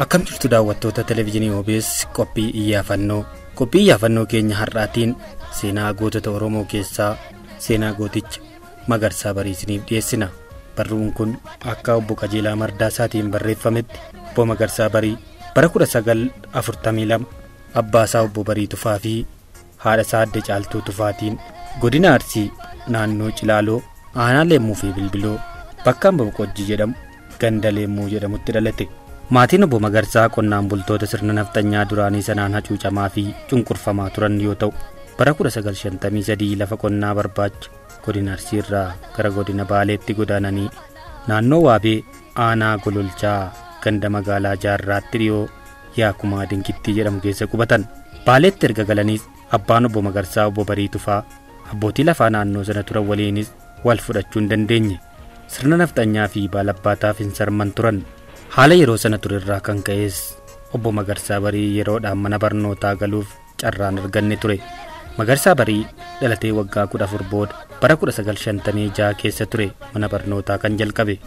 Akkam jirtu daawwattoota televezyiinii OBS qophii iyyaafannoo. Qophii iyyaafannoo keenya har'aatiin seenaa gootota Oromoo keessaa seenaa gooticha Magarsaa Barii isiniif dhiyeessina. Barruun kun akka obbo Qajeelaa Mardaasaatiin barreeffametti obbo Magarsaa Barii bara 1942 abbaasaa obbo Barii Tufaa fi haadhasaa Aadde Caaltuu Tufaatiin godina Arsii naannoo Cilaaloo aanaa Leemmuu fi Bilbiloo bakka Hamba Boqojjii jedhamu ganda Leemmuu jedhamutti dhalate. Maatiin obbo Magarsaa qonnaan bultoota sirna nafxanyaa duraanii sanaan hacuucamaa fi cunqurfamaa turan yoo ta'u bara 1953 lafa qonnaa barbaacha godina Arsii irraa gara godina Baaleetti godaananii naannoo Waabee aanaa Gololchaa ganda magaalaa Jaarraatti dhiyoo Yaakumaa Dinkittii jedhamu keessa qubatan. Baaleetti erga galaniis abbaan obbo Magarsaa obbo Barii Tufaa abbootii lafaa naannoo sana turan waliinis wal fudhachuu hin dandeenye. Sirna nafxanyaa fi baalabbaataaf hin sarman turan. Haala yeroo sana ture irraa kan ka'es obbo Magarsaa Barii yeroodhaan mana barnootaa galuuf carraan arganne ture. Magarsaa Barii dhalatee waggaa 14 booda bara 1956 keessa ture mana barnootaa kan jalqabe.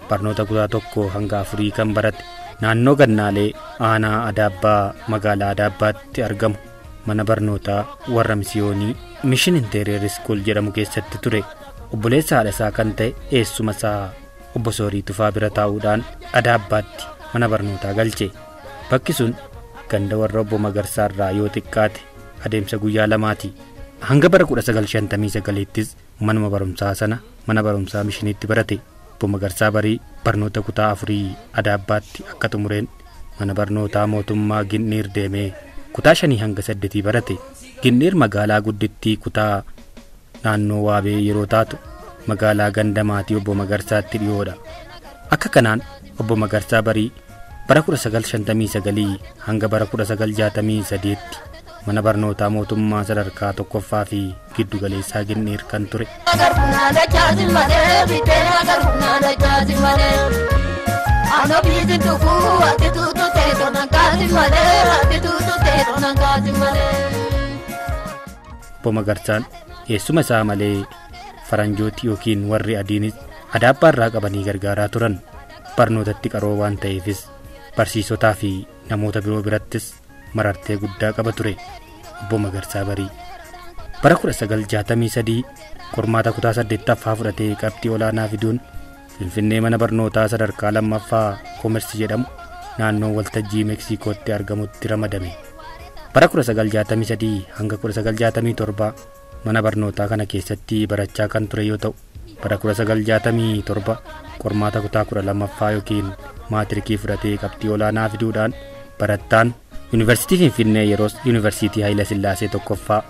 Barnoota kutaa 1 hanga 4 kan barate naannoo Gannaalee aanaa Adaabbaa magaalaa Adaabbaatti argamu mana barnootaa warra Misiyoonii Mission Interior School jedhamu keessatti ture. Obboleessa haadha isaa kan ta'e eessuma isaa obbo Soorii Tufaa bira taa'uudhaan Adaabbaatti mana barnootaa galche. Bakki sun ganda warra obbo Magarsaa irraa yoo xiqqaate adeemsa guyyaa lamaati. Hanga bara 1959ttis manuma barumsaa sana mana barumsaa mishiniitti barate. Obbo Magarsaa Barii barnoota kutaa 4 Adaabbaatti akka xumureen mana barnootaa mootummaa Ginniir deemee kutaa 5 hanga 8 barate. Ginniir magaalaa guddittii kutaa naannoo Waabee yeroo taatu magaalaa ganda maatii obbo Magarsaatti dhiyoodha. Akka kanaan obbo Magarsaa Barii bara 1959 hanga bara 1963tti mana barnootaa mootummaa sadarkaa tokkoffaa fi giddu galeessaa Ginniir kan ture. Obbo Magarsaan eessuma isaa malee faranjooti yookiin warri adiinis Adaabbaa irraa qabanii gargaaraa turan. Barnootatti qaroo waan ta'eefis barsiisotaa fi namoota biroo birattis marartee guddaa qaba ture obbo Magarsaa Barii. Bara 1963 qormaata kutaa 8ffaa fudhatee qabxii olaanaa fiduun Finfinnee mana barnootaa sadarkaa lammaffaa Koomersi jedhamu naannoo waltajjii Meeksikootti argamutti ramadame. Bara 1963 hanga 1967 mana barnootaa kana keessatti barachaa kan ture yoo ta'u bara 1967 qormaata kutaa 12ffaa yookiin maatirikii fudhatee qabxii olaanaa fiduudhaan barattaan Yuunivarsiitii Finfinnee yeroos Yuunivarsiitii Haayila Sillaasee tokkoffaa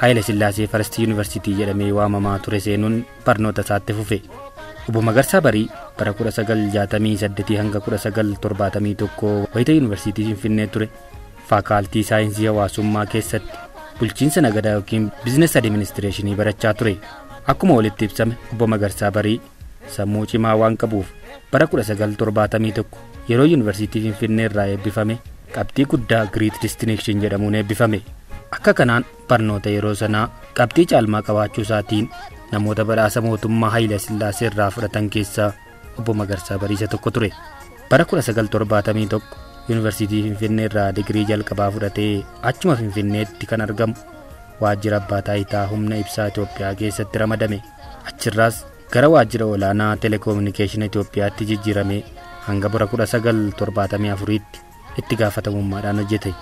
Haayila Sillaasee Farstii Yuunivarsiitii jedhamee waamamaa ture seenuun barnoota isaatti fufe. Obbo Magarsaa Barii bara 1968 hanga 1971 wayita Yuunivarsiitii Finfinnee ture faakaaltii saayinsii hawaasummaa keessatti bulchiinsa nagadaa yookiin biizines adiministireeshinii barachaa ture. Akkuma walitti ibsame obbo Magarsaa Barii sammuu cimaa waan qabuuf bara 1971 yeroo Yuunivarsiitii Finfinnee irraa eebbifame qabxii guddaa Great Distinction jedhamuun eebbifame. Akka kanaan barnoota yeroo sanaa qabxii caalmaa qabaachuu isaatiin namoota badhaasa mootummaa Haayila Sillaasee irraa fudhatan keessaa obbo Magarsaa Barii isa tokko ture. Bara 1971 Yuunivarsiitii Finfinnee irraa digirii jalqabaa fudhatee achuma Finfinneetti kan argamu waajjira abbaa taayitaa humna ibsaa Itoophiyaa keessatti ramadame. Achirraas gara waajjira olaanaa teleekoominikeeshina Itoophiyaatti jijjiiramee hanga bara 1974tti itti gaafatamummaadhaan hojjete.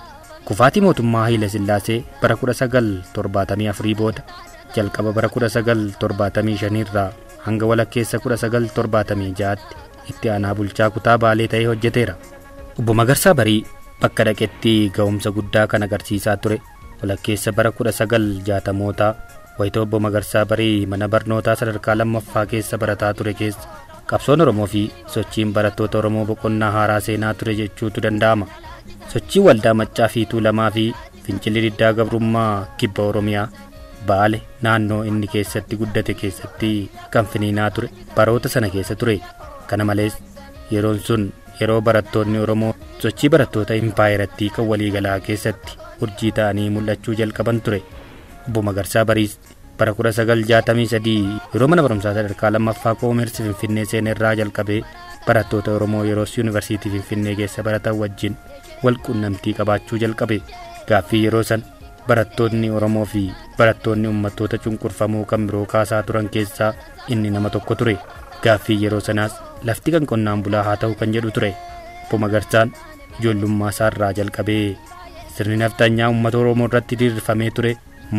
Kufaatii mootummaa Haayila Sillaasee bara 1974 booda jalqaba bara 1975 irraa hanga walakkeessa 1976tti itti aanaa bulchaa kutaa Baalee ta'ee hojjeteera. Obbo Magarsaa Barii bakka dhaqetti ga'umsa guddaa kan agarsiisaa ture walakkeessa bara 1960mootaa wayita obbo Magarsaa Barii mana barnootaa sadarkaa lammaffaa keessa barataa ture keessa qabsoon Oromoo fi sochiin barattoota Oromoo boqonnaa haaraa seenaa ture jechuutu danda'ama. Sochii waldaa Maccaa fi Tuulamaa fi fincilli diddaa gabrummaa kibba Oromiyaa Baale naannoo inni keessatti guddate keessatti kan finiinaa ture baroota sana keessa ture. Kana malees yeroon sun yeroo barattoonni Oromoo sochii barattoota impaayerattii kan waliigalaa keessatti urjii ta'anii mul'achuu jalqaban ture. Obbo Magarsaa Bariis bara 1963 yeroo mana barumsaa sadarkaa lammaffaa Koomersi Finfinnee seenerraa jalqabee barattoota Oromoo yeroos Yuunivarsiitii Finfinnee keessa baratan wajjin wal quunnamtii qabaachuu jalqabe. Gaaffii yeroo san barattoonni Oromoo fi barattoonni uummattoota cunqurfamoo kan biroo kaasaa turan keessaa inni nama tokko ture. Gaaffii yeroo sanaas lafti kan qonnaan bulaa haa ta'u kan jedhu ture. Obbo Magarsaan ijoollummaa isaarraa jalqabee sirni nafxanyaa uummata Oromoo irratti diriirfamee ture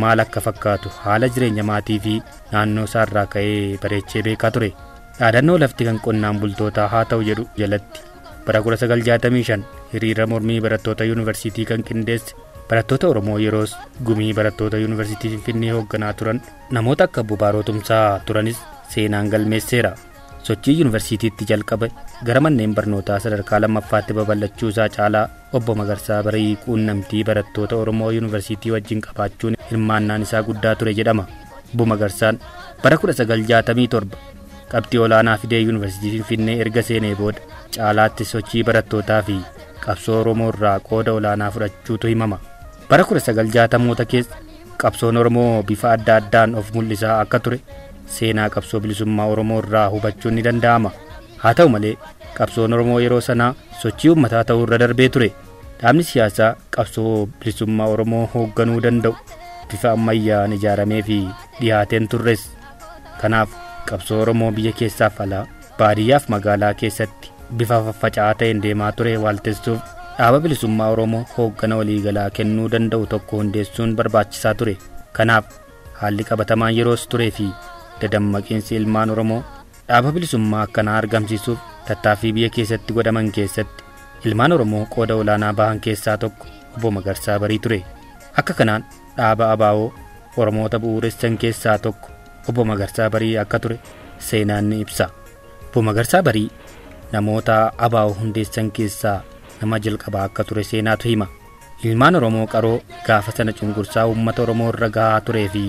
maal akka fakkaatu haala jireenya maatii fi naannoo isaarraa ka'ee bareechee beekaa ture. Dhaadannoo lafti kan qonnaan bultootaa haa ta'u jedhu jalatti bara 1965 hiriira mormii barattoota yuunivarsiitii kan qindeesse barattoota Oromoo yeroos gumii barattoota yuunivarsiitii Finfinnee hoogganaa turan namoota akka Obbo Baaroo Tumsaa turanis seenaan galmeesseera. Sochii yuunivarsiitiitti jalqabe gara manneen barnootaa sadarkaa lammaffaatti babal'achuu isaa caalaa obbo Magarsaa Barii quunnamtii barattoota Oromoo yuunivarsiitii wajjin qabaachuun hirmaannaan isaa guddaa ture jedhama. Obbo Magarsaan bara 1967 qabxii olaanaa fidee yuunivarsiitii Finfinnee erga seenee booda caalaatti sochii barattootaa fi qabsoo Oromoo irraa qooda olaanaa fudhachuutu himama. Bara 1960moota keessa qabsoon Oromoo bifa adda addaan of mul'isaa akka ture seenaa qabsoo bilisummaa Oromoo irraa hubachuun ni danda'ama. Haa ta'u malee qabsoon Oromoo yeroo sanaa sochii uummataa ta'uu irra darbee ture. Dhaabni siyaasaa qabsoo bilisummaa Oromoo hoogganuu danda'u bifa ammayyaan ijaaramee fi dhiyaateen turres. Kanaaf qabsoo Oromoo biyya keessaaf alaa baadiyyaaf magaalaa keessatti bifa faffaca'aa ta'een deemaa ture waaltessuuf dhaaba bilisummaa Oromoo hooggana waliigalaa kennuu danda'u tokko hundeessuun barbaachisaa ture. Kanaaf haalli qabatamaan yeroos turee fi dadammaqiinsi ilmaan Oromoo dhaaba bilisummaa akkanaa argamsiisuuf tattaaffii biyya keessatti godhaman keessatti ilmaan Oromoo qooda olaanaa bahan keessaa tokko obbo Magarsaa Barii ture. Akka kanaan dhaaba ABO Oromoota bu'uuressan keessaa tokko obbo Magarsaa Barii akka ture seenaan ni ibsa. Obbo Magarsaa Barii namoota ABO hundeessan keessaa nama jalqabaa akka ture seenaatu hima. Ilmaan Oromoo qaroo gaafa sana cunqursaa uummata Oromoo irra gahaa turee fi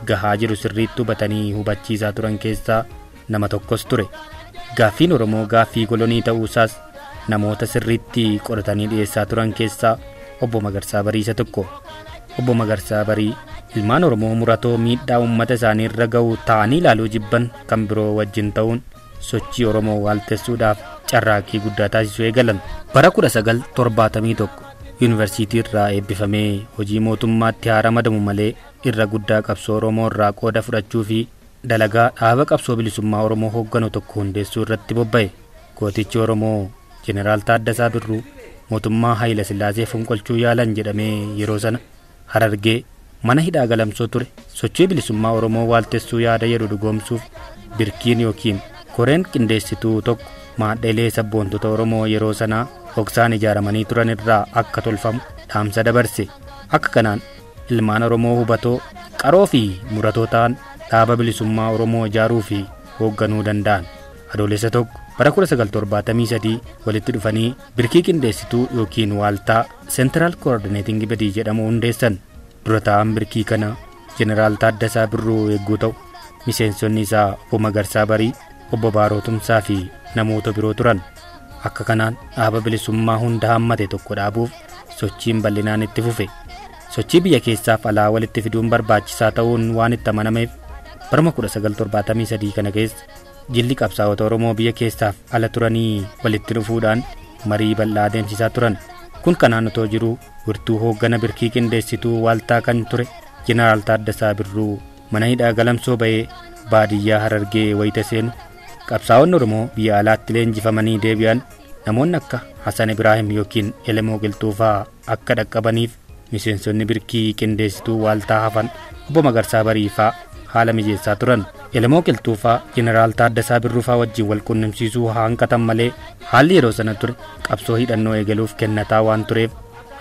gahaa jiru sirriitti hubatanii hubachiisaa turan keessaa nama tokkos ture. Gaaffiin Oromoo gaaffii kolonii ta'uusaas namoota sirriitti qoratanii dhiyeessaa turan keessaa obbo Magarsaa Barii isa tokko. Obbo Magarsaa Barii ilmaan Oromoo muratoo miidhaa uummata isaanii irra ga'u ta'anii ilaaluu jibban kan biroo wajjin ta'uun sochii Oromoo waaltessuudhaaf carraaqqii guddaa taasisuu eegalan. Bara 1971 yuunivarsiitii irraa eebbifamee hojii mootummaatti haa ramadamu malee irra guddaa qabsoo Oromoo irraa qooda fudhachuu fi dalagaa dhaaba qabsoo bilisummaa Oromoo hoogganu tokko hundeessuu irratti bobba'e. Gootichi Oromoo Jeneraal Taaddasaa Birruu mootummaa Haayila Sillaasee fonqolchuu yaalan jedhamee yeroo sana Harargee mana hidhaa galamsoo ture. Sochii bilisummaa Oromoo waaltessuu yaada jedhu dhugoomsuuf birkiin yookiin koreen qindeessituu tokko maadhelee sabboontota Oromoo yeroo sanaa dhoksaan ijaaramanii turan irraa akka tolfamu dhaamsa dabarse. Akka kanaan ilmaan Oromoo hubatoo qaroo fi muratoo ta'an dhaaba bilisummaa Oromoo ijaaruu fi hoogganuu danda'an. Adoolessa tokko bara 1973 walitti dhufanii birkii qindeessituu yookiin waaltaa Central Coordinating Body jedhamu hundeessan. Dura ta'an birkii kana Jeneraal Taaddasaa Birruu eegguu ta'u miseensonni isaa obbo Magarsaa Barii, obbo Baaroo Tumsaa fi namoota biroo turan. Akka kanaan dhaaba bilisummaa hunda hammate tokko dhaabuuf sochiin bal'inaan itti fufe. Sochii biyya keessaaf alaa walitti fiduun barbaachisaa ta'uun waan itti amanameef baruma 1973 kana keessa jilli qabsaa'ota Oromoo biyya keessaaf ala turanii walitti dhufuudhaan marii bal'aa adeemsisaa turan. Kun kanaan otoo jiruu wirtuu hooggana birkii qindeessituu waaltaa kan ture Jeneraal Taaddasaa Birruu mana hidhaa Galamsoo ba'ee baadiyyaa Harargee wayita seenu qabsaa'onni Oromoo biyya alaatti leenjifamanii deebi'an namoonni akka Hasan Ibraahim yookiin Elemoo Qilxuufaa akka dhaqqabaniif miseensonni birkii qindeessituu waaltaa hafan obbo Magarsaa Bariifaa haala mijeessaa turan. Elemoo Qilxuufaa Jeneraal Taaddasaa Birruufaa wajjin wal qunnamsiisuu hanqatan malee haalli yeroo sana ture qabsoo hidhannoo eegaluuf kennataa waan tureef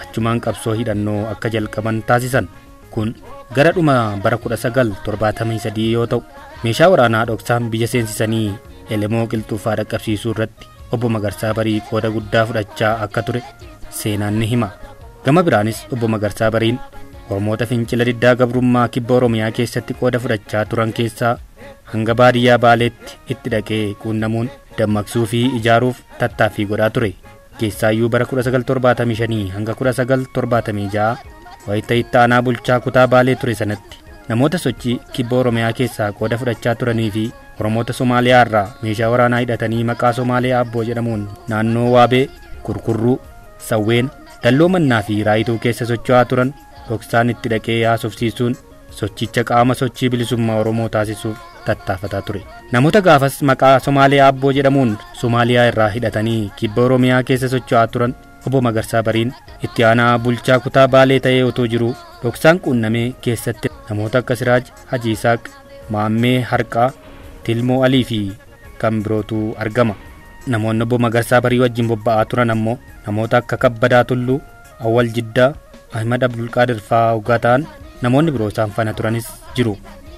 achumaan qabsoo hidhannoo akka jalqaban taasisan. Kun gara dhuma bara 1973 yoo ta'u meeshaa waraanaa dhoksaan biyya seensisanii Elemoo Qilxuufaa dhaqqabsiisuu irratti obbo Magarsaa Barii qooda guddaa fudhachaa akka ture seenaan ni hima. Gama biraanis obbo Magarsaa Bariin Oromoota fincila diddaa gabrummaa kibba Oromiyaa keessatti qooda fudhachaa turan keessaa hanga baadiyyaa Baaleetti itti dhaqee quunnamuun dammaqsuu fi ijaaruuf tattaaffii godhaa ture. Keessaayyuu bara 1975 hanga 1976 wayita itti aanaa bulchaa kutaa Baalee ture sanatti namoota sochii kibba Oromiyaa keessaa qooda fudhachaa turanii fi Oromoota Somaaliyaa irraa meeshaa waraanaa hidhatanii maqaa Somaaliyaa Abboo jedhamuun naannoo Waabee, Kurkurruu, Sawween, Dalloo Mannaa fi Raayituu keessa socho'aa turan dhoksaan itti dhaqee haasofsiisuun sochicha qaama sochii bilisummaa Oromoo taasisuuf tattaafataa ture. Namoota gaafas maqaa Somaaliyaa Abboo jedhamuun Somaaliyaa irraa hidhatanii kibba Oromiyaa keessa socho'aa turan obbo Magarsaa Bariin itti aanaa bulchaa kutaa Baalee ta'ee otoo jiruu dhoksaan quunnamee keessatti namoota akka Siraaj Haji Isaaq, Maammee Harqaa, Tilmoo Alii fi kan birootu argama. Namoonni obbo Magarsaa Barii wajjin bobba'aa turan ammoo namoota akka Kabbadaa Tulluu, Awwal Jiddaa, Ahmad Abdulqaadir fa'aa hoggaa ta'an namoonni biroo isaan faana turanis jiru.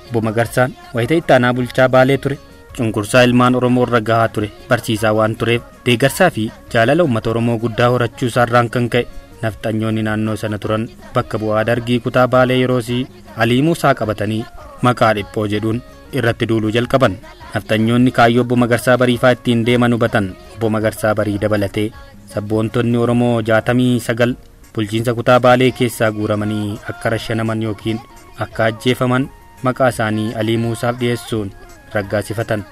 Obbo Magarsaan wayita itti aanaa bulchaa Baalee ture cunqursaa ilmaan Oromoo irra gahaa ture barsiisaa waan tureef deeggarsaa fi jaalala uummata Oromoo guddaa horachuu isaarraan kan ka'e nafxanyoonni naannoo sana turan bakka bu'aa dargii kutaa Baalee yeroosii Alii Muusaa qabatanii maqaa dhiphoo jedhuun irratti duuluu jalqaban. Nafxanyoonni kaayyoo obbo Magarsaa Bariifaa ittiin deeman hubatan. Obbo Magarsaa Barii dabalatee sabboontonni Oromoo 69 bulchiinsa kutaa Baalee keessaa guuramanii akka rashanaman yookiin akka ajjeefaman maqaa isaanii Alii Muusaaf dhiyeessuun raggaasifatan.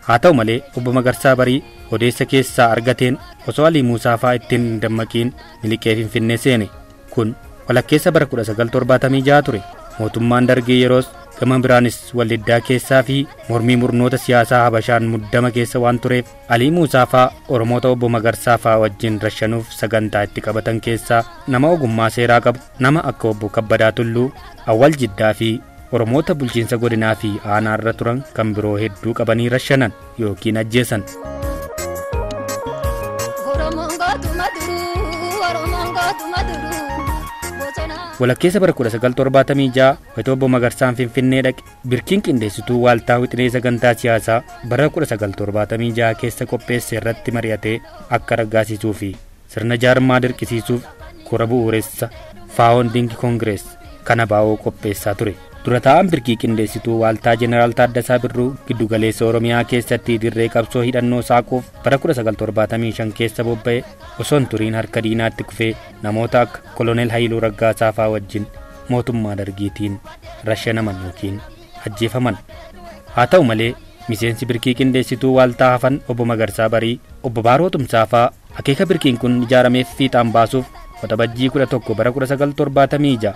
Haa ta'u malee obbo Magarsaa Barii odeessa keessaa argateen osoo Alii Muusaa fa'aa ittiin dammaqiin miliqee Finfinnee seene. Kun walakkeessa bara 1976 ture. Mootummaan dargii yeroos gama biraanis waldiddaa keessaa fi mormii murnoota siyaasaa Habashaan muddama keessa waan tureef Alii Muusaa fa'aa Oromoota obbo Magarsaa fa'aa wajjin rashanuuf sagantaa itti qabatan keessaa nama ogummaa seeraa qabu nama akka obbo Kabbadaa Tulluu, Awwal Jiddaa fi Oromoota bulchiinsa godinaa fi aanaarra turan kan biroo hedduu qabanii rashanan yookiin ajjeesan. Walakkeessa bara 1976 wayita obbo Magarsaan Finfinnee dhaqe birkiin qindeessituu waaltaa wixinee sagantaa siyaasaa bara 1976 keessa qopheesse irratti mari'atee akka raggaasisuu fi sirna jaarmaa dirqisiisuuf kora bu'uuressa Faawonding Koongirees kana baa'oo qopheessaa ture. Dura taa'aan birkii qindeessituu waaltaa Jeneraal Taaddasaa Birruu giddugaleessa Oromiyaa keessatti dirree qabsoo hidhannoo saaquuf bara 1975 keessa bobba'e osoo hin turiin harka diinaatti kufee namoota akka Koloneel Hayiluu Raggaasaa fa'aa wajjin mootummaa dargiitiin rashanaman yookiin ajjeefaman. Haa ta'u malee miseensi birkii qindeessituu waaltaa hafan obbo Magarsaa Barii, obbo Baaroo Tumsaa fa'aa akeeka birkiin kun ijaarameef fiixaan baasuuf Waxabajjii 11 bara 1976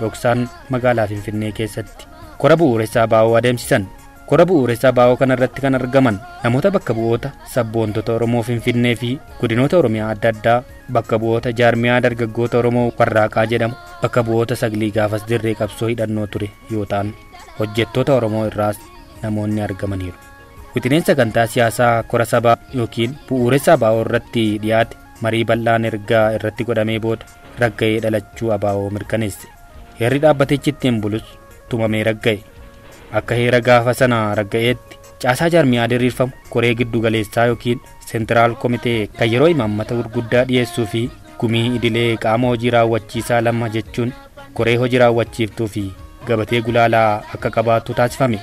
dhoksaan magaalaa Finfinnee keessatti kora bu'uuressaa baa'oo adeemsisan. Kora bu'uuressaa baa'oo kanarratti kan argaman namoota bakka bu'oota sabboontota Oromoo Finfinnee fi godinoota Oromiyaa adda addaa, bakka bu'oota jaarmiyaa dargaggoota Oromoo Warraaqaa jedhamu, bakka bu'oota saglii gaafas dirree qabsoo hidhannoo ture yoo ta'an hojjettoota Oromoo irraas namoonni argamaniiru. Wixineen sagantaa siyaasaa kora sabaa yookiin bu'uuressaa baa'oo irratti dhiyaate marii bal'aan ergaa irratti godhamee booda ragga'ee dhalachuu abaa'oo mirkaneesse. Heerri dhaabbatichi ittiin bulus tumamee ragga'e. Akka heera gaafa sana ragga'eetti caasaa jaarmiyaa diriirfamu koree giddu galeessaa yookiin seentiraal komitee kan yeroo imaammata gurguddaa dhiyeessuu fi gumii idilee qaama hojii raawwachiisaa lama jechuun koree hojii raawwachiiftuu fi gabatee gulaalaa akka qabaatu taasifame.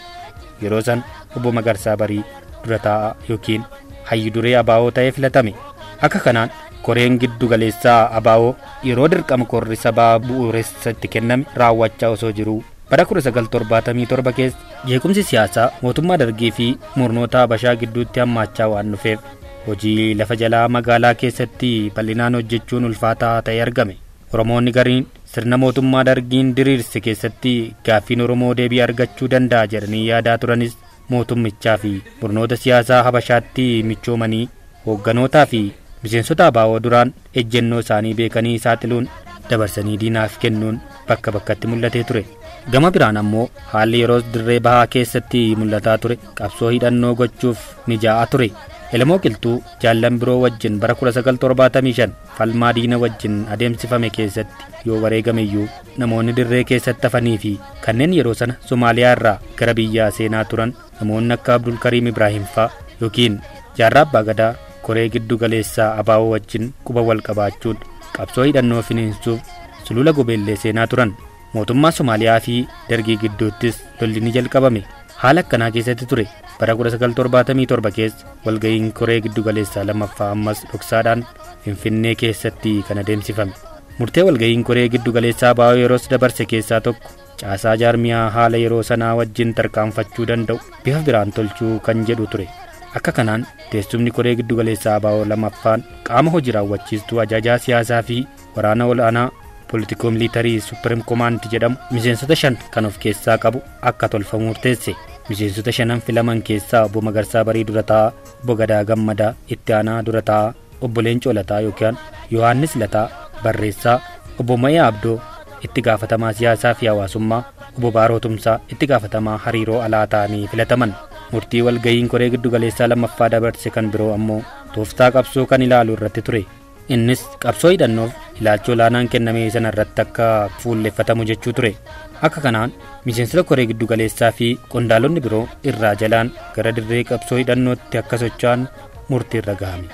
Yeroo san obbo Magarsaa Barii dura taa'aa yookiin hayyu duree abaa'oo ta'ee filatame. Akka kanaan Koreen giddu galeessaa ABO yeroo dirqama korri sabaa bu'uuressa itti kenname raawwachaa osoo jiruu bara 1977 keessa jeequmsi siyaasaa mootummaa Dargii fi murnoota Habashaa gidduutti hammaachaa waan dhufeef hojii lafa jalaa magaalaa keessatti bal'inaan hojjechuun ulfaataa ta'ee argame. Oromoonni gariin sirna mootummaa Dargiin diriirse keessatti gaaffiin Oromoo deebii argachuu danda'a jedhanii yaadaa turanis mootummichaa fi murnoota siyaasaa Habashaatti michoomanii hoogganootaa fi miseensota ABO duraan ejjennoo isaanii beekanii saaxiluun dabarsanii diinaaf kennuun bakka bakkatti mul'atee ture. Gama biraan ammoo haalli yeroo dirree bahaa keessatti mul'ataa ture qabsoo hidhannoo gochuuf mijaa'aa ture. Elemoo Qilxuu jaallan biroo wajjin bara 1975 falmaa diina wajjin adeemsifame keessatti yoo wareegameyyuu namoonni dirree keessatti hafanii fi kanneen yeroo sana Somaaliyaa irraa gara biyyaa seenaa turan namoonni akka Abdulkariim Ibraahim faa yookiin Jaarraa Abbaa Gadaa koree giddu galeessaa ABO wajjin quba wal qabaachuun qabsoo hidhannoo finiinsuuf sulula gobeellee seenaa turan. Mootummaa Somaaliyaa fi Dargii gidduuttis lolli ni jalqabame. Haala akkanaa keessatti ture bara 1977 keessa walga'iin koree giddu galeessaa lammaffaa ammas dhoksaadhaan Finfinnee keessatti kan adeemsifame. Murtee walga'iin koree giddu galeessaa ABO yeroos dabarse keessaa tokko caasaa jaarmiyaa haala yeroo sanaa wajjin tarkaanfachuu danda'u bifa biraan tolchuu kan jedhu ture. Akka kanaan teessumni koree giddu galeessaa ABO lammaffaan qaama hojii raawwachiistuu ajajaa siyaasaa fi waraana olaanaa Politico Military Supreme Command jedhamu miseensota 5 kan of keessaa qabu akka tolfamu murteesse. Miseensota 5 filaman keessaa obbo Magarsaa Barii Durataa, obbo Gadaa Gammadaa Itti Aanaa Durataa, obbo Leencoo Lataa yookaan Yohaannis Lataa Barreessaa, obbo Ma'iyaa Abdoo itti gaafatamaa siyaasaa fi hawaasummaa, obbo Baaroo Tumsaa itti gaafatamaa hariiroo alaa ta'anii filataman. Murtii walga'iin koree giddu galeessaa lammaffaa dabarse kan biroo ammoo tooftaa qabsoo kan ilaalu irratti ture. Innis qabsoo hidhannoof ilaalcha olaanaan kenname sana irratti akka fuulleffatamu jechuu ture. Akka kanaan miseensota koree giddu galeessaa fi qondaalonni biroo irraa jalaan gara dirree qabsoo hidhannootti akka socho'an murtii irra gahame.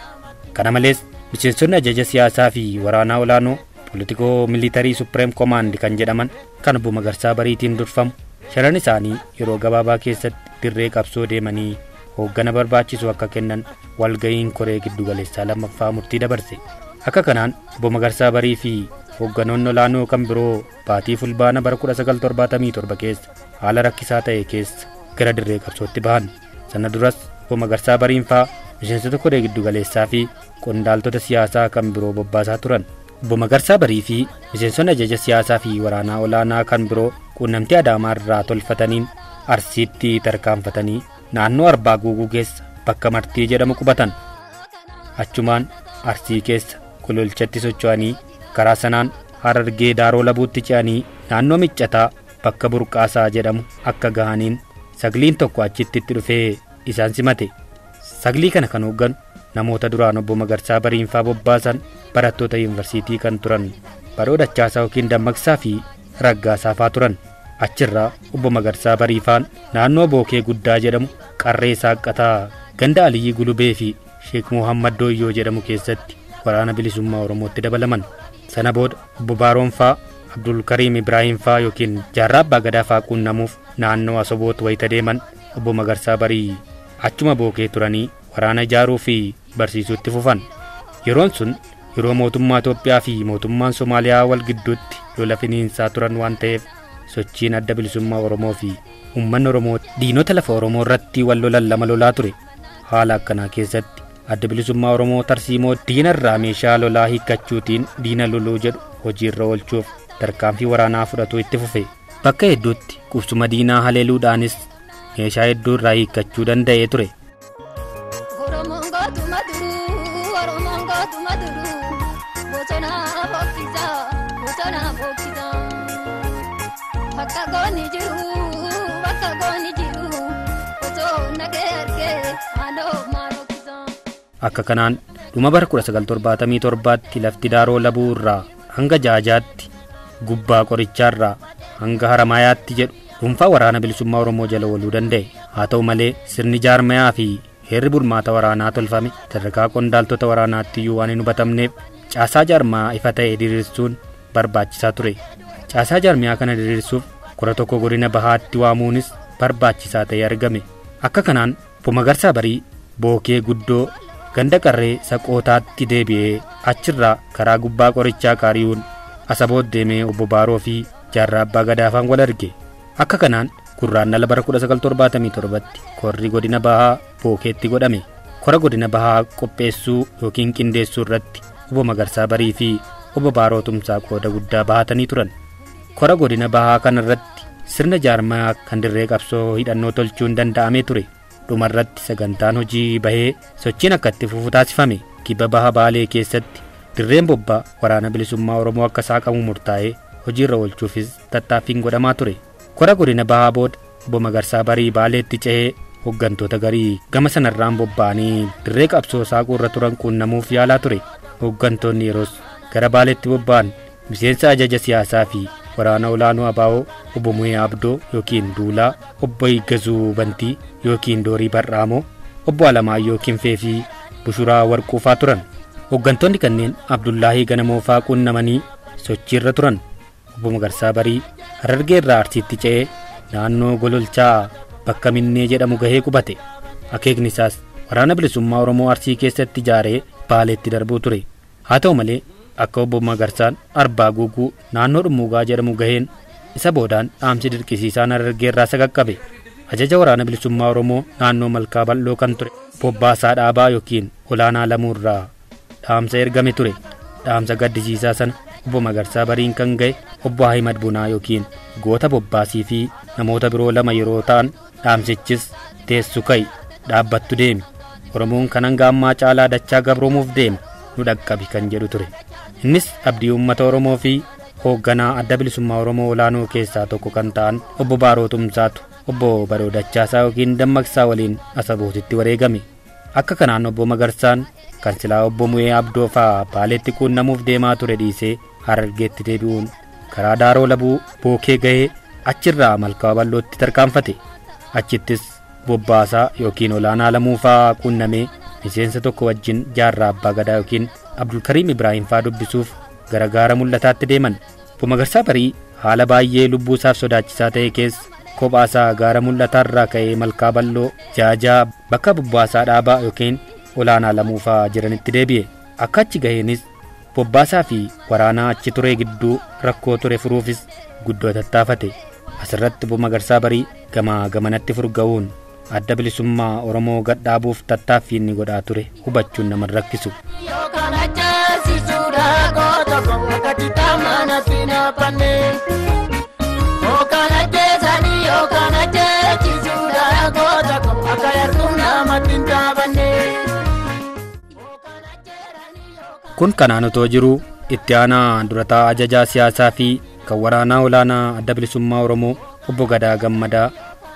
Kana malees miseensonni ajaja siyaasaa fi waraanaa olaanoo Politico Military Supreme Command kan jedhaman kan obbo Magarsaa Bariitiin durfamu shanan isaanii yeroo gabaabaa keessatti dirree qabsoo deemanii hooggana barbaachisu akka kennan walga'iin koree giddu galeessaa lammaffaa murtii dabarse. Akka kanaan obbo Magarsaa Barii fi hoogganoonni olaanoo kan biroo baatii fulbaana bara 1977 keessa haala rakkisaa ta'e keessa gara dirree qabsootti bahan. Sana duras obbo Magarsaa Bariin faa miseensota koree giddu galeessaa fi qondaaltota siyaasaa kan biroo bobbaasaa turan. Obbo Magarsaa Barii fi miseensonni ajaja siyaasaa fi waraanaa olaanaa kan biroo quunnamtii Adaamaa irraa tolfataniin Arsiitti tarkaanfatanii naannoo Arbaa Guuguu keessa bakka Martii jedhamu qubatan. Achumaan Arsii keessa Gololchatti socho'anii karaa sanaan Harargee Daaroo Labuutti ce'anii naannoo Miccataa bakka Burqaasaa jedhamu akka gahaniin sagliin tokko achitti itti dhufee isaan simate. Saglii kana kan hoogganu namoota duraan obbo Magarsaa Bariinfaa bobbaasan barattoota yuunivarsiitii kan turan Baroo Dachaasaa yookiin Dammaqsaa fi Raggaasaa faa turan. Achirraa obbo Magarsaa Bariifaan naannoo Bookee Guddaa jedhamu Qarree Saaqqataa ganda Aliyyii Gulubee fi Sheek Muhammad Dooyyoo jedhamu keessatti waraana bilisummaa Oromootti dabalaman. Sana booda obbo Baaroon faa Abdulkariim Ibraahim faa yookiin Jaarraa Abbaa Gadaa faa quunnamuuf naannoo Asoboot wayita deeman obbo Magarsaa Barii achuma Bookee turanii waraana ijaaruu fi barsiisuutti fufan. Yeroon sun yeroo mootummaa Itoophiyaa fi mootummaan Somaaliyaa wal gidduutti lola finiinsaa turan waan ta'eef sochiin adda bilisummaa Oromoo fi uummanni Oromoo diinota lafa Oromoo irratti wal lolan lama lolaa ture. Haala akkanaa keessatti adda bilisummaa Oromoo tarsiimoo diina irraa meeshaa lolaa hiikkachuutiin diina loluu jedhu hojiirra oolchuuf tarkaanfii waraanaa fudhatuu itti fufe. Bakka hedduutti qubsuma diinaa haleeluudhaanis meeshaa hedduu irraa hiikkachuu danda'ee ture. Akka kanaan dhuma bara 1977tti lafti Daaroo Labuu irraa hanga Jaajaatti, gubbaa qorichaa irraa hanga Haramaayaatti jedhu dhuunfaa waraana bilisummaa Oromoo jala ooluu danda'e. Haa ta'u malee sirni jaarmayaa fi heerri bulmaata waraanaa tolfame sadarkaa qondaaltota waraanaatti iyyuu waan hin hubatamneef caasaa jaarmaa ifa ta'e diriirsuun barbaachisaa ture. Caasaa jaarmiyaa kana diriirsuuf kora tokko godina bahaatti waamuunis barbaachisaa ta'ee argame. Akka kanaan obbo Magarsaa Barii Bookee Guddoo ganda qarree Saqootaatti deebi'ee achirraa karaa gubbaa qorichaa qaari'uun Asaboot deemee obbo Baaroo fi Jaarraa Abbaa Gadaafaan wal arge. Akka kanaan Gurraannala bara 1977tti korri godina bahaa Bookeetti godhame. Kora godina bahaa qopheessuu yookiin qindeessuu irratti obbo Magarsaa Barii fi obbo Baaroo Tumsaa qooda guddaa bahatanii turan. Kora godina bahaa kanarratti sirna jaarmaa kan dirree qabsoo hidhannoo tolchuun danda'amee ture. Dhumarratti sagantaan hojii bahee sochiin akka itti fufu taasifame. Kibba baha Baalee keessatti dirreen bobbaa waraana bilisummaa Oromoo akka saaqamu murtaa'ee hojiirra oolchuufis tattaaffiin godhamaa ture. Kora godina bahaa booda obbo Magarsaa Barii Baaleetti cehee hooggantoota garii gama sanarraan bobba'anii dirree qabsoo saaquu irra turan quunnamuuf yaalaa ture. Hooggantoonni yeroos gara Baaleetti bobba'an miseensa ajaja siyaasaa fi waraana olaanoo Abaa'oo obbo Muhee Abdoo yookiin Duulaa, obbo Higgazuu Bantii yookiin Doorii Barraamoo, obbo Alamaayyoo Kinfee fi Bushuraa Warquufaa turan. Hooggantoonni kanneen Abdullaahii Ganamoofaa quunnamanii sochiirra turan. Obbo Magarsaa Barii Harargee irraa Arsiitti ce'ee naannoo Gololchaa bakka Minnee jedhamu gahee qubate. Akeekni isaas waraana bilisummaa Oromoo Arsii keessatti ijaaree Baaleetti darbuu ture. Haa ta'u malee akka obbo Magarsaan Arbaa Guuguu naannoo Dhummuugaa jedhamu gaheen isa boodaan dhaamsi dirqisiisaan Harargee irraa isa qaqqabe. Ajaja waraana bilisummaa Oromoo naannoo Malkaa Bal'oo kan ture Bobbaasaa Dhaabaa yookiin Olaanaa Lamuurraa dhaamsa ergame ture. Dhaamsa gaddisiisaa sana obbo Magarsaa Bariin kan ga'e obbo Ahimad Bunaa yookiin Goota Bobbaasii fi namoota biroo lama yeroo ta'an dhaamsichis teessu ka'i dhaabbattu deemi Oromoon kan hanga ammaa caalaa dachaa gabroomuuf deema nu dhaqqabi kan jedhu ture. Innis abdii uummata Oromoo fi hoogganaa adda bilisummaa Oromoo olaanoo keessaa tokko kan ta'an obbo Baaroo Tumsaatu obbo Baroo Dachaasaa yookiin Dammaqsaa waliin Asabootitti wareegame. Akka kanaan obbo Magarsaan kan silaa obbo Mu'ee Abdoo fa'aa Baaleetti quunnamuuf deemaa ture dhiisee Harargeetti deebi'uun karaa Daaroo Labuu Bookee gahee achirraa Malkaa Bal'ootti tarkaanfate. Achittis Bobbaasaa yookiin Olaanaa Lamuu fa'aa quunnamee miseensa tokko wajjin Jaarraa Abbaa Gadaa yookiin Abdulkariim Ibraahim fa'aa dubbisuuf gara gaara mul'ataatti deeman. Obbo Magarsaa Barii haala baay'ee lubbuu isaaf sodaachisaa ta'e keessa kophaasaa gaara mul'ataarraa ka'ee Malkaa Bal'oo Jaajaa bakka Bobbaasaa Dhaabaa yookiin Olaanaa Lamuu fa'aa jiranitti deebi'e. Akka achi gaheenis Bobbaasaa fi waraanaa achi ture gidduu rakkoo ture furuufis guddoo tattaafate. Asirratti obbo Magarsaa Barii gamaa gamanatti furga'uun adda bilisummaa Oromoo gadhaabuuf tattaaffii inni godhaa ture hubachuun nama rakkisu. Kun kanaan otoo jiruu itti aanaa durataa ajajaa siyaasaa fi kan waraanaa olaanaa adda bilisummaa Oromoo obbo Gadaa Gammadaa,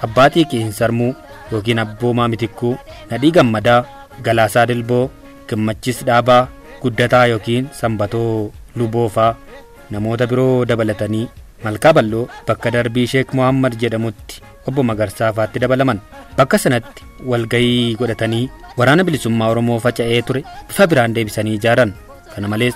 Abbaa Xiiqii Hinsarmuu yookiin Abboomaa Mitikkuu, Nadhii Gammadaa, Galaasaa Dilboo, Gammachis Dhaabaa, Guddataa yookiin Sanbatoo Luboofaa namoota biroo dabalatanii Malkaa Bal'oo bakka darbii Sheek Mohammad jedhamutti obbo Magarsaa fa'aatti dabalaman. Bakka sanatti walgahii godhatanii waraana bilisummaa Oromoo faca'ee ture bifa biraan deebisanii ijaaran. Kana malees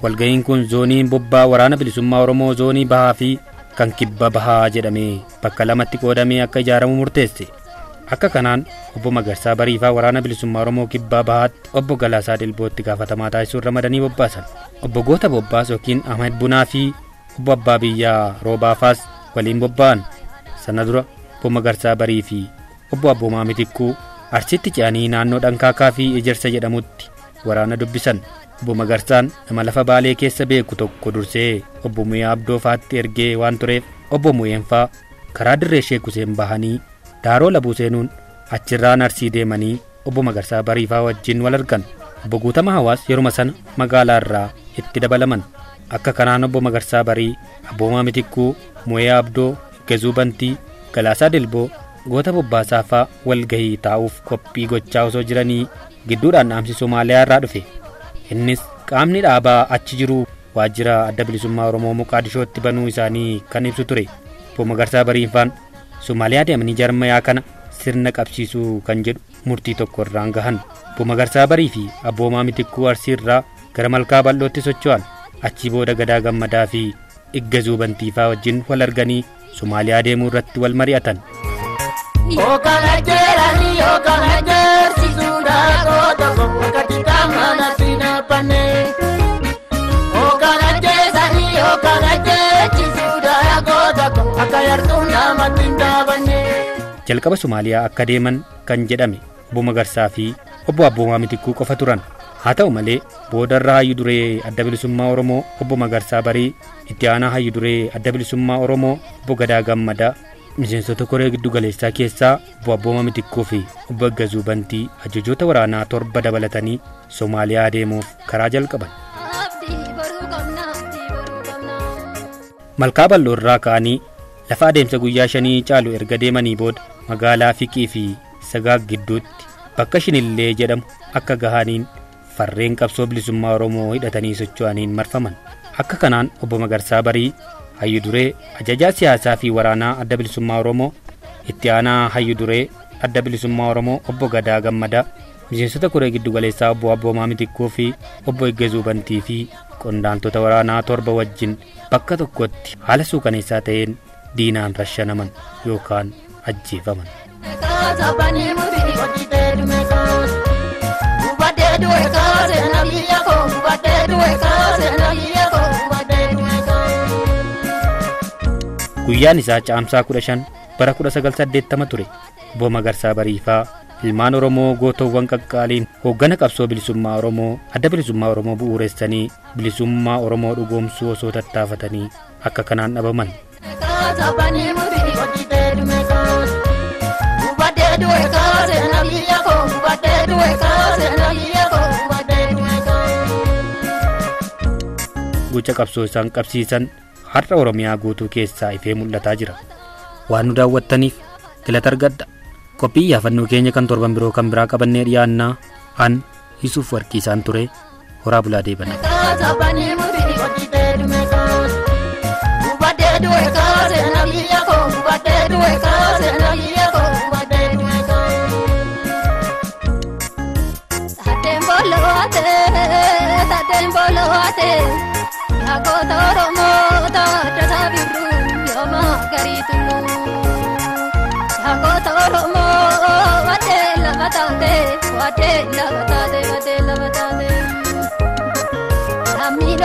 walgahiin kun zooniin bobbaa waraana bilisummaa Oromoo zoonii bahaa fi kan kibba bahaa jedhamee bakka lamatti qoodamee akka ijaaramu murteesse. Akka kanaan obbo Magarsaa Bariifaa waraana bilisummaa Oromoo kibbaa bahaatti obbo Galaasaa Dilbootti gaafatamaa taasisuun ramadanii bobbaasan. Obbo Goota Bobbaas yookiin Ahmed Bunaa fi obbo Abbaa Biyyaa Roobaafaas waliin bobba'an. Sana dura obbo Magarsaa Barii fi obbo Abboomaa Mitikkuu Arsiitti ce'anii naannoo Dhankaakaa fi Ejersa jedhamutti waraana dubbisan. Obbo Magarsaan nama lafa Baalee keessa beeku tokko dursee obbo Mu'ee Abdoo fa'aatti ergee waan tureef obbo Mu'een fa'aa karaa dirree Sheek Huseen bahanii Daaroo Labuu seenuun achirraan Arsii deemanii obbo Magarsaa Bariifaa wajjin wal argan. Obbo Guutamaa Hawaas yeruma sana magaalaa irraa itti dabalaman. Akka kanaan obbo Magarsaa Barii, Abboomaa Mitikkuu, Mu'ee Abdoo, Gazuu Bantii, Galaasaa Dilboo, Goota Bobbaasaa fa'aa walgahii taa'uuf qophii gochaa osoo jiranii gidduudhaan dhaamsi Somaaliyaa irraa dhufe. Innis qaamni dhaabaa achi jiru waajjira adda bilisummaa Oromoo Moqaadishootti banuu isaanii kan ibsu ture. Obbo Magarsaa Bariifaan Somaaliyaa deemanii jarmayaa kana sirna qabsiisuu kan jedhu murtii tokko irraan gahan. Obbo Magarsaa Barii fi Abboomaa Mitikkuu Arsii irraa gara Malkaa Bal'ootti socho'an. Achii booda Gadaa Gammadaa fi Iggazuu Bantiifaa wajjin wal arganii Somaaliyaa deemuu irratti wal mari'atan. Yookaan ajjeeranii yookaan ajjeersisuudha goota. Jalqaba Somaaliyaa akka deeman kan jedhame obbo Magarsaa fi obbo Abboomaa Mitikkuu qofa turan. Haa ta'u malee boodarra hayyu duree adda bilisummaa Oromoo obbo Magarsaa Barii, itti aanaa hayyu duree adda bilisummaa Oromoo obbo Gadaa Gammadaa, miseensota koree giddu galeessaa keessaa obbo Abboomaa Mitikkuu fi obbo Eggazuu Bantii ajajoota waraanaa 7 dabalatanii Somaaliyaa deemuuf karaa jalqaban. Malkaa bal'oo irraa ka'anii lafa adeemsa guyyaa 5 caalu erga deemanii booda magaalaa Fiqii fi Sagaag gidduutti bakka Shinillee jedhamu akka gahaniin farreen qabsoo bilisummaa Oromoo hidhatanii socho'aniin marfaman. Akka kanaan obbo Magarsaa Barii hayyu duree ajajaa siyaasaa fi waraanaa adda bilisummaa Oromoo, itti aanaa hayyu duree adda bilisummaa Oromoo obbo Gadaa Gammadaa, miseensota koree giddu galeessaa obbo Abboomaa Mitikkuu fi obbo Eggazuu Bantii fi qondaaltota waraanaa 7 wajjin bakka tokkotti haala suukaneessaa ta'een diinaan rashanaman yookaan ajjeefaman. Guyyaan isaa caamsaa 15 bara 1980 ture. Obbo Magarsaa Bariifaa ilmaan Oromoo gootowwan qaqqaaliin hooggana qabsoo bilisummaa Oromoo adda bilisummaa Oromoo bu'uuressanii bilisummaa Oromoo dhugoomsuu osoo tattaafatanii akka kanaan dhabaman. Gocha qabsoo isaan qabsiisan har'a Oromiyaa guutuu keessaa ifee mul'ataa jira. Waan nu daawwattaniif galata argadha. Qophii yaafannoo keenya kan torban biroo kan biraa qabannee dhiyaannaa an Yuusuf Warqii isaan ture horaa bulaa deebana.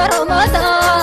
Oromoo.